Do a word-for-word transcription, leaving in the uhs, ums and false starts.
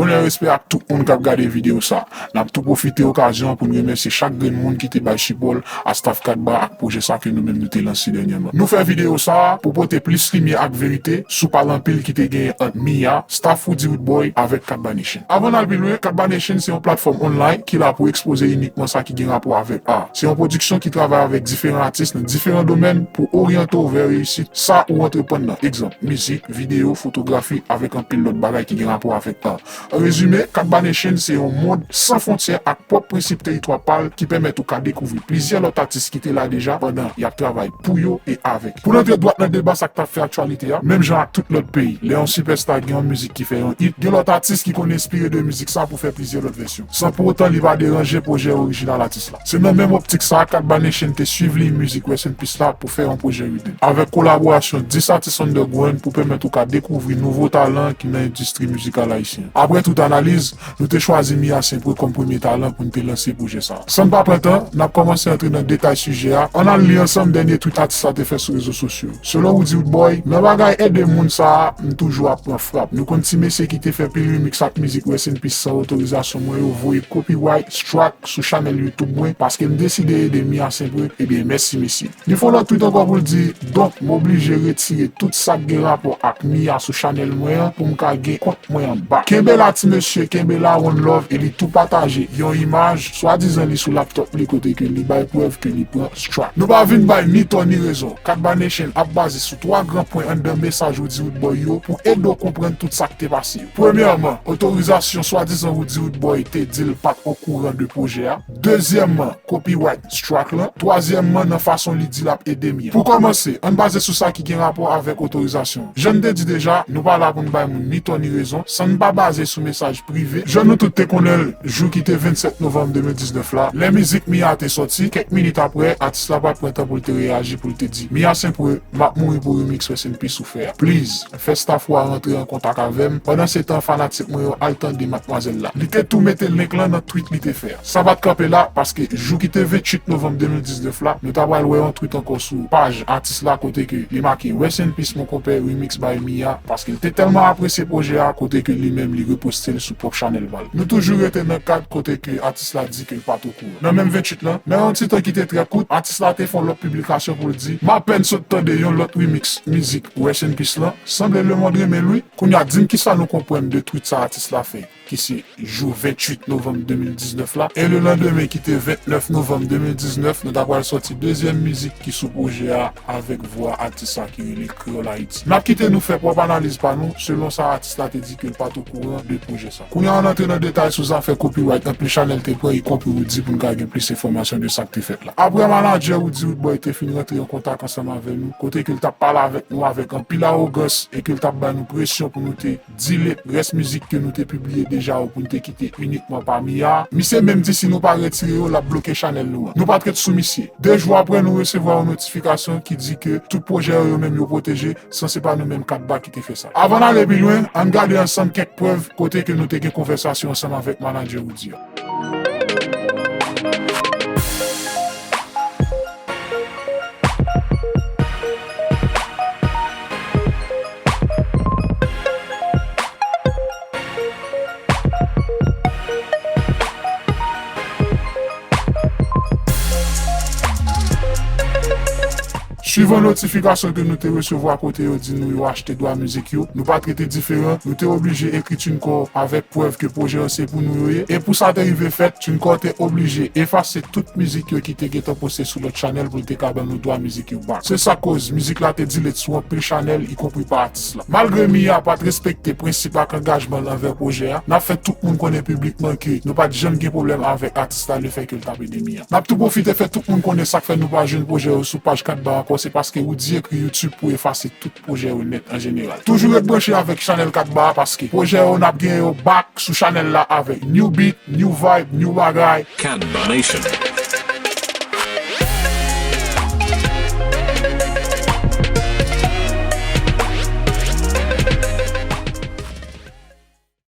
Onè, respè ak tout moun k ap gade videyo sa. N ap tou pwofite okazyon an pou n remèsye chak grenn moun ki te bay sipò l a staff Kadba ak pwojè sa ke nou menm nou te lanse dènyèman. Nou fè videyo sa a pou pote plis limyè ak verite sou pale anpil ki te genyen ant Mia, staff Roody Roodboy avèk Kadba Nation. Avan n al pi lwen, Kadba Nation se yon platfòm online ki la pou ekspoze inikman sa ki gen rapò avèk a. Se yon pwodiksyon ki travay avèk diferan atis nan diferan domèn pou oryante w vè reyisit sa ou antreprann nan. Egzanp, mizik, videyo, fotografi, avèk anpil lòt bagay ki gen rapò avèk a. An rezime, Kadba Nation se yon mond san fwontyè ak pwòp prensip teritwa pa l ki pèmèt ou ka dekouvri plizyè lòt atis ki te la deja pandan y ap travay pou yo e avèk yo. Pou n antre dwat nan deba sa k t ap fè aktyalite a, menm jan ak tout lòt peyi, lè yon sipèsta gen yon mizik ki fè yon hit, gen lòt atis ki konn enspire de mizik sa pou fè plizyè lòt vèsyon, san pou otan li pa deranje pwojè orijinal atis la. Se nan menm optik sa a, Kadba Nation te swiv liy mizik Rest in Peace la pou fè yon pwojè riddim, avèk kolaborasyon dis atis underground pou pèmèt ou ka dekouvri nouvo talan ki nan endistri mizikal ayisyen. Apre tout analiz, nou te chwazi Mia Saint Preux kòm premye talan pou n te lanse pwojè sa a. San n pa pran tan, n ap kòmanse antre nan detay sijè a. Ann al li ansanm dènye tweet atis la te fè sou rezo sosyo yo. Selon Roody Roodboy, nan bagay ede moun sa a, m toujou ap pran frap. Nou konn ti mesye ki te fè pil remix ak mizik Rest in Peace san otorizasyon mwen yo voye copyright strike sou chanèl YouTube mwen paske m deside ede Mia Saint Preux. Ebyen, mèsi mesye. Li fè yon lòt tweet ankò pou l di, donk, m oblije retire tout sa k gen rapò ak Mia sou chanèl mwen an pou m ka gen kont mwen an bak. Kenbe la ti mesye, kenbe la one love, e li tou pataje yon imaj, swadizan li sou laptop li kote ke li bay prèv ke li pran strike. Nou pa vin bay ni tò ni rezon. Kadba Nation ap baze sou twa gran pwen anndan mesaj Roody Roodboy yo pou ede w konprann tout sa k te pase yo. Premyèman, otorizasyon swadizan Roody Roodboy te di l pa t okouran de pwojè a. Dezyèmman, copyright strike lan. Twazyèmman, nan fason li di l ap ede Mia. Pou kòmanse, ann baze sou sa ki gen rapò avèk otorizasyon. Jan n te di deja, nou pa la pou n bay moun ni tò ni rezon, san n pa baze sou mesaj prive. Jan nou tout te konnen l, jou ki te vennsèt novanm de mil diznèf la, lè mizik Mia te sòti, kèk minit apre, atis la pa t pran tan pou l te reyaji pou l te di, Mia Saint Preux, m ap mouri pou remix Rest in Peace ou fè a. Please, fè staff ou a rantre an kontak avè m. Pandan se tan, fanatik mwen yo al tande madmwazèl la. Li te tou mete link lan nan tweet li te fè a. Sa pa t kanpe la, paske jou ki te venntwit novanm de mil diznèf la, nou ta pral wè yon tweet ankò sou paj atis la kote ke li make Rest in Peace mon compère remix by Mia, paske l te tèlman apresye pwojè a kote ke li menm li reposte l sou pwòp chanèl pa l. Nou toujou rete nan kad kote ke atis la di ke l pa t okouran. Nan menm venntwit lan, nan yon ti tan ki te trè kout, atis la te fè yon lòt piblikasyon pou l di, m apèn sot tande yon lòt remix mizik Rest in Peace lan, sanble lemonn renmen l wi. Kounye a, di m kisa nou konprann de tweet sa atis la fè, ki se jou venntwit novanm de mil diznèf la, e lelandemen ki te ventnèf novanm de mil diznèf, nou ta pral sòti dezyèm mizik ki sou pwojè a avèk vwa atis sa ki rele Kreyòl Ayiti. N ap kite nou fè pwòp analiz pa nou selon sa atis la te di ke l pa t okouran de pwojè sa. Kounye a ann antre nan detay sou zafè copyright anpil chanèl te pran, ikonpri Roody, pou n ka gen plis enfòmasyon de sa k te fèt la. Apre manadjè Roody Roodboy te fin rantre an kontak ansanm avè nou, kote ke l t ap pale avèk nou avèk anpil awogans e ke l t ap ba nou presyon pou nou te delete rès mizik ke nou te pibliye deja yo pou n te kite inikman pa Mia. Misye menm di si nou pa retire yo, l ap bloke chanèl nou an. Nou pa t ret sou misye. De jou apre, nou resevwa yon notifikasyon ki di ke tout pwojè yo, yo menm yo pwoteje, san se pa nou menm Kadba ki te fè sa. Avan n ale pi lwen, ann gade ansanm kèk prèv kote ke nou te gen konvèsasyon ansanm avèk manadjè Roody an. Swivan notifikasyon ke nou te resevwa kote yo di nou yo achte dwa mizik yo, nou pa t rete diferan, nou te oblije ekri TuneCore avèk prèv ke pwojè yo se pou nou yo ye. E pou sa te rive fèt, TuneCore te oblije efase tout mizik yo ki te gentan poste sou lòt chanèl pou l te ka ban nou dwa mizik yo back. Se sa k koz mizik la te delete sou anpil chanèl, ikonpri pa atis la. Malgre Mia pa t respekte prensip ak angajman l anvè pwojè a, n ap fè tout moun konnen piblikman ke nou pa t janm gen pwoblèm avèk atis la lefètke l t ap ede Mia. N ap tou pwofite fè tout moun konnen sa k fè nou pa jwenn pwojè yo sou paj Kadba ankò, se paske Roody ekri YouTube pou efase tout pwojè yo nèt an jeneral. Toujou ret branche avèk chanèl Kadba a paske pwojè yo n ap genyen yo back sou chanèl la avèk new beat, new vibe, new bagay. Kadba Nation.